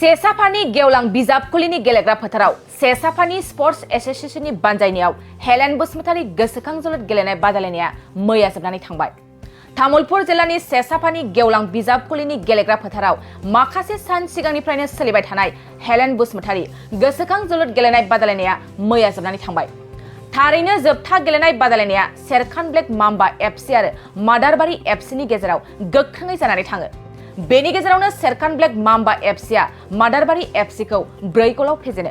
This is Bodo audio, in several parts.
सेसाफानि गेवलां बिजाबखुलिनि गेलेग्रा फोथाराव सेसाफानि स्पर्ट्स एस'सिएशननि बानजायनायाव हेलेन बसुमतारी गोसोखां जोलुर गेलेनाय बादायलायनाया मैया जोबनानै थांबाय। तामुलपुर जिल्लानि सेसाफानि गेवलां बिजाबखुलिनि गेलेग्रा फोथाराव माखासे सान सिगांनिफ्रायनो सोलिबाय थानाय हेलेन बसुमतारी गोसोखां जोलुर गेलेनाय बादायलायनाया मैया जोबनानै थांबाय। थारैनो जोबथा गेलेनाय बादायलायनाया सेरखान ब्लेक माम्बा एफसि आरो मादारबारि एफसिनि गेजेराव गोख्रोङै जानानै थाङो। बेनि गेजेरावनो सेरखान ब्लेक माम्बा एफसिआ मादारबारि एफसिखौ 4 गलाव फेजेनो।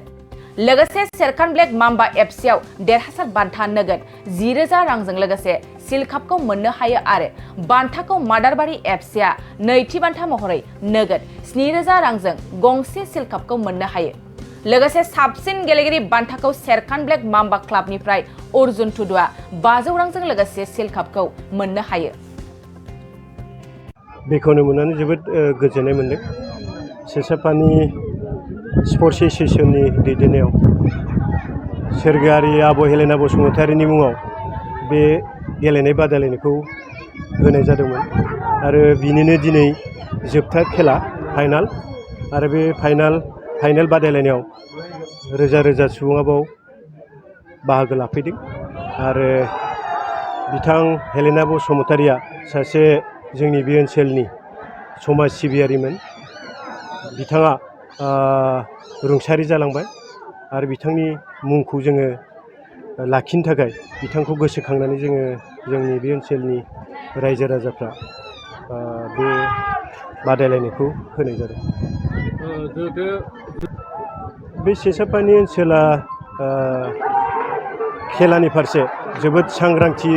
लोगोसे सेरखान ब्लेक माम्बा एफसिआव देरहासार बान्था नोगोद 10,000 रांजों लोगोसे सिल कापखौ मोननो हायो आरो बान्थाखौ मादारबारि एफसिआ नैथि बान्था महरै नोगोद 7,000 रांजों गंसे सिल कापखौ मोननो हायो। लोगोसे साबसिन गेलेगिरि बान्थाखौ सेरखान ब्लेक माम्बा क्लाबनिफ्राय अर्जुन टुडुआ 500 रांजों लोगोसे सिल कापखौ मोननो हायो। बेखौनो मोननानै जोबोद गोजोननाय मोनदों। सेसाफानि स्पर्ट्स एस'सिएशननि दैदेननायाव सोरगोआरि आब' हेलेना बसुमतारीनि मुङाव बे गेलेनाय बादायलायनायखौ होनाय जादोंमोन आरो बिनिनो दिनै जोबथा खेला फाइनाल आरो बे फाइनाल बादायलायनायाव रोजा रोजा सुबुङा बाव बाहागो लाफैदों आरो बिथां हेलेना बसुमतारीया सासे जोंनि बे ओनसोलनि समाज सिबियारिमोन। बिथाङा रुंसारि जालांबाय आरो बिथांनि मुंखौ जोङो लाखिनो थाखाय बिथांखौ गोसोखांनानै जोङो जोंनि बे ओनसोलनि रायजो राजाफ्रा बे बादायलायनायखौ होनाय जादों। बे सेसाफानि ओनसोला खेलानि फारसे जोबोद सांग्रांथि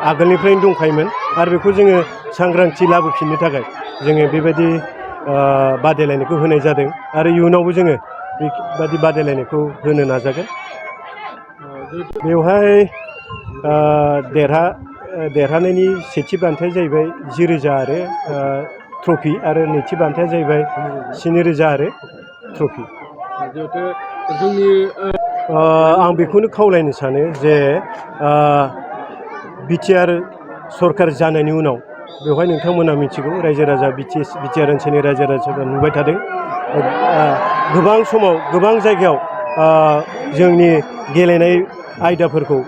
आगोलनिफ्रायनो दंखायोमोन आरो बेखौ जोङो सांग्रांथि लाबोफिननो थाखाय जोङो बेबायदि बादायलायनायखौ होनाय जादों आरो इयुनावबो जोङो बेबायदि बादायलायनायखौ होनो नाजागोन। बेवहाय देरहानायनि सेथि बान्थाया जाहैबाय 10,000 आरो ट्रफि आरो नैथि बान्थाया जाहैबाय 7,000 आरो ट्रफि। आं बेखौनो खावलायनो सानो जे बिटिआर सरकार जानायनि उनाव बेवहाय नोंथांमोना मिथिगौ रायजो राजा बिटिआर ओनसोलनि रायजो राजाफोरा नुबाय थादों। गोबां समाव गोबां जायगायाव जोंनि गेलेनाय आयदाफोरखौ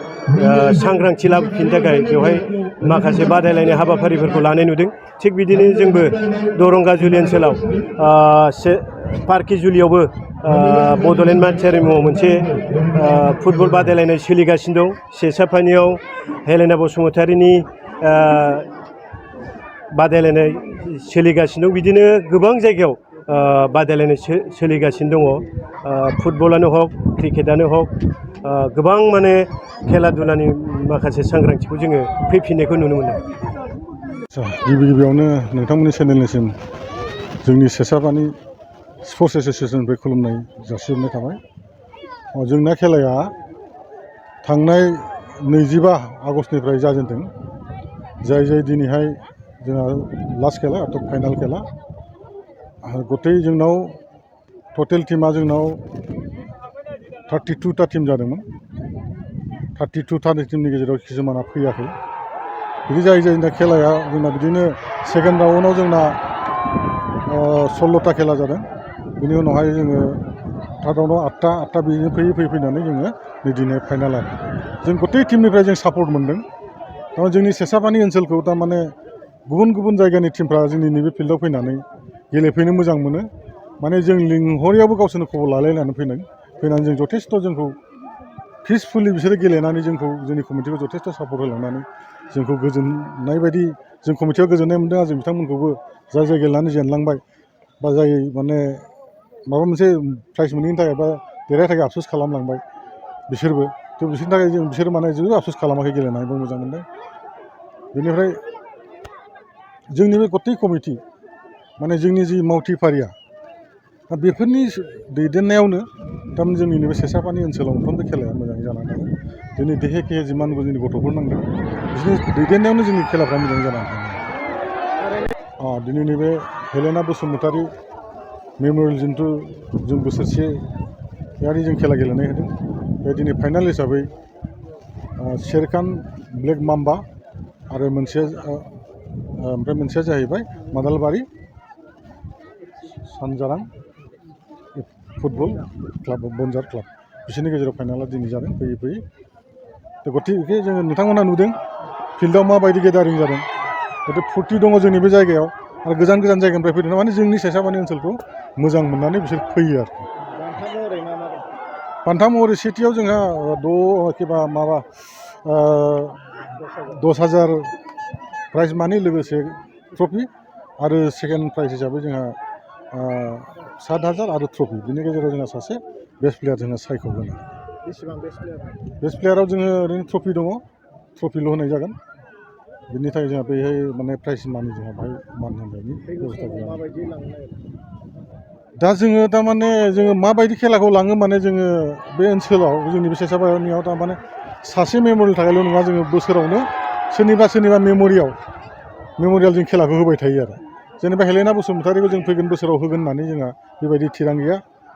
सांग्रांथि लाबोफिननो थाखाय बेवहाय माखासे बादायलायनाय हाबाफारिफोरखौ लानाय नुदों। थिग बिदिनो जोंबो दरंगाजुलि ओनसोलाव पार्किजुलियावबो बड'लेण्ड मानसियारि मुङाव मोनसे फुटबल बादायलायनाय सोलिगासिनो दं। सेसाफानियाव हेलेना बसुमतारीनि बादायलायनाय सोलिगासिनो दं। बिदिनो गोबां जायगायाव बादायलायनाय सोलिगासिनो दङ। फुटबलानो हक क्रिकेटानो हक गोबां माने खेला दुलानि माखासे सांग्रांथिखौ जोङो फैफिननायखौ नुनो मोनदों। गिबियावनो नोंथांमोननि चेनेलनिसिम जोंनि सेसाफानि स्पर्ट्स एस'सिएशननिफ्राय खुलुमनाय जासिहरनाय थाबाय। जोंना खेलाया थांनाय 25 आगस्टनिफ्राय जाजेनदों। जाय दिनैहाय जोंहा लास्ट खेला फाइनाल खेला गतै जोंनाव टटेल टीमा जोंनाव 32टा टीम जादोंमोन। 32टा टीमनि गेजेराव किसुमाना फैयाखै। बिदि जायोना खेलाया जोंना बिदिनो सेकेन्ड राउन्डआव जोंना 16टा खेला जादों। बिनि उनावहाय जोङो थार्ड राउन्डआव 8टा बिदिनो फैनानै जोङो दिनै फाइनाल आरो जों गतै टीमनिफ्राय जों सापर्ट मोन्दों। थारमाने जोंनि सेसाफानि ओनसोलखौ थारमाने गुबुन जायगानि टीमफ्रा जोंनि नैबे फिल्डआव फैनानै गेलेफैनो मोजां मोनो। माने जों लिंहरियावबो गावसोरनो खबर लालायनानै फैनानै जों जथेस्थ' जोंखौ पिसफुलि बिसोरो गेलेनानै जोंनि कमिटिखौ जथेस्थ' सापर्ट होलांनानै जोंखौ गोजोननाय बायदि जों कमिटियाव गोजोननाय मोनदों आरो जों बिथांमोनखौबो जाय गेलेनानै जेनलांबाय बा जाय माने माबा मोनसे प्राइज मोनैनि थाखाय बा देरहानो थाखाय आफस'स खालामलांबाय बिसोरबो बिसोरनि थाखाय बिसोर माने जेबो आफस'स खालामाखै गेलेनानैबो मोजां मोनदों। बेनिफ्राय जोंनि बे गतै कमिटि माने जोंनि जि मावथिफारिया बेफोरनि दैदेननायावनो थारमाने जोंनि नैबे सेसाफानि ओनसोलाव मोनफ्रोमबो खेलाया मोजाङै जानानै थाङो। जोंनि देहे जिमानबो जोंनि गथ'फोर नांदों बिसोरनि दैदेननायावनो जोंनि खेलाफ्रा मोजाङै जानानै थाङो। दिनै नैबे हेलेना बसुमतारी मेम'रियेल जिथु जों बोसोरसेयारि जों खेला गेलेनाय होदों। बे दिनै फाइनाल हिसाबै सेरखान ब्लेक माम्बा आरो मोनसेया जाहैबाय मादालबारि सानजारां फुटबल क्लाब बनजार क्लाब बिसोरनि गेजेराव फाइनाला दिनै जादों फैयै फैयै दा गतिके जोङो नोंथांमोना नुदों फिल्डआव माबायदि गेदारिं जादों गति फुर्ति दङ जोंनि बे जायगायाव आरो गोजान गोजान जायगानिफ्राय फैदों माने जोंनि सेसाबानि ओनसोलखौ मोजां मोननानै बिसोर फैयो आरोखि बान्था महरै सेथियाव जोंहा किबा माबा 10,000 प्राइज मानि लोगोसे ट्रफि आरो सेकेन्ड प्राइज हिसाबै जोंहा 7,000 आरो ट्रफि बिनि गेजेराव जोंहा सासे बेस्ट प्लेयार जोङो सायख'गोन बेस्ट प्लेयाराव जोङो ओरैनो ट्रफि दङ ट्रफिल' होनाय जागोन बिनि थाखाय जोंहा बेहाय माने प्राइज मानि जोंहा बाहाय मान होनायनि बेबस्था गैया दा जोङो थारमाने जोङो माबायदि खेलाखौ लाङो माने जोङो बे ओनसोलाव जोंनि बे सेसाबानियाव थारमाने सासे मेम'रियेल थाखायल' नङा जोङो बोसोरावनो सोरनिबा मेम'रियेल जों खेलाखौ होबाय थायो आरो जेनेबा हेलेना बसुमतारिखौ जों फैगोन बोसोराव होगोन होननानै जोंहा बेबायदि थिरां गैया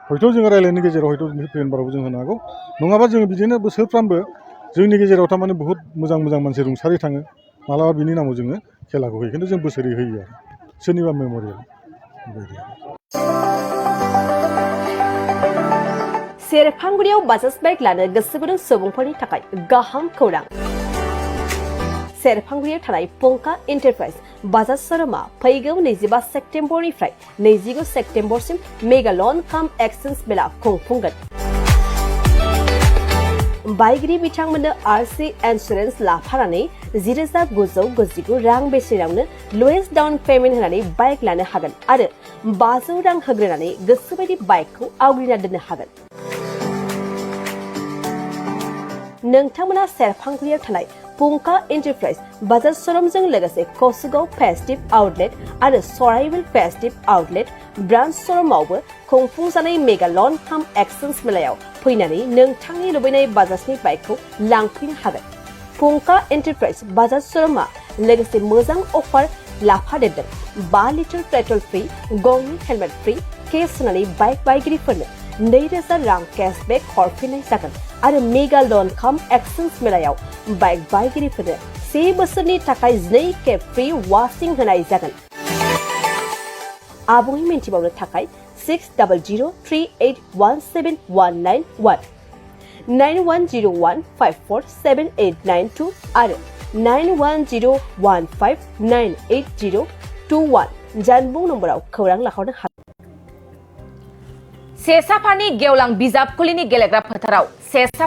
हयथ' जोङो रायज्लायनायनि गेजेराव हयथ' फैगोन बाराव जों होनो हागौ नङाबा जोङो बिदिनो बोसोरफ्रामबो जोंनि गेजेराव थारमाने बहुद मोजां मानसि रुंसारि थाङो मालाबा बिनि नामाव जोङो खेलाखौ होयो खिन्थु जों बोसोरै होयो आरो सोरनिबा मेम'रियेल बेबायदि सेरफांगुरियाव बाजाज बाइक लानो गोसो गुदुं सुबुंफोरनि थाखाय गाहाम खौरां सेरफांगुरियाव थानाय पंका एन्टारप्राइज बाजाज शोरूमा फैगौ 25 सेप्तेम्बरनिफ्राय 29 सेप्तेम्बरसिम मेगा लन काम एक्सचेन्ज मेला खुंफुंगोन बायगिरि बिथांमोननो आरसि इन्सुरेन्स लाफानानै 10,999 रां बेसेनावनो लवेस्ट डाउन पेमेन्ट होनानै बाइक लानो हागोन आरो 500 रां होग्रोनानै गोसोबायदि बाइकखौ आवग्रिना दोननो हागोन नोंथांमोना सेरफांगुरियाव थानाय पंका एन्टारप्राइज बाजाज शोरूमजों लोगोसे कसुगाव फेस्टिभ आउटलेट आरो सराइबिल फेस्टिभ आउटलेट ब्रान्च शोरूमावबो खुंफुंजानाय मेगा लन काम एक्सचेन्ज मेलायाव फैनानै नोंथांनि लुबैनाय बाजाजनि बाइकखौ लांफैनो हागोन पंका एन्टारप्राइज बाजाज शोरूमा लोगोसे मोजां अफार लाफादेरदों 5 लिटार पेट्रल फ्रि गंनि हेलमेट फ्रि केस होनानै बाइक बायगिरिफोरनो 2,000 रां केशबेक हरफिननाय जागोन आरो मेगा लन काम एक्सचेन्ज मेलायाव बाइक बायगिरिफोरनो 1 बोसोरनि थाखाय 2 खेब फ्रि वाशिं होनाय जागोन आबुङै मिन्थिबावनो थाखाय 6003817191 9101547892 आरो 9101598021 जानबुं नम्बराव खौरां लाहरनो हागोन सेसाफानि गेवलां बिजाबखुलिनि गेलेग्रा फोथाराव सेसा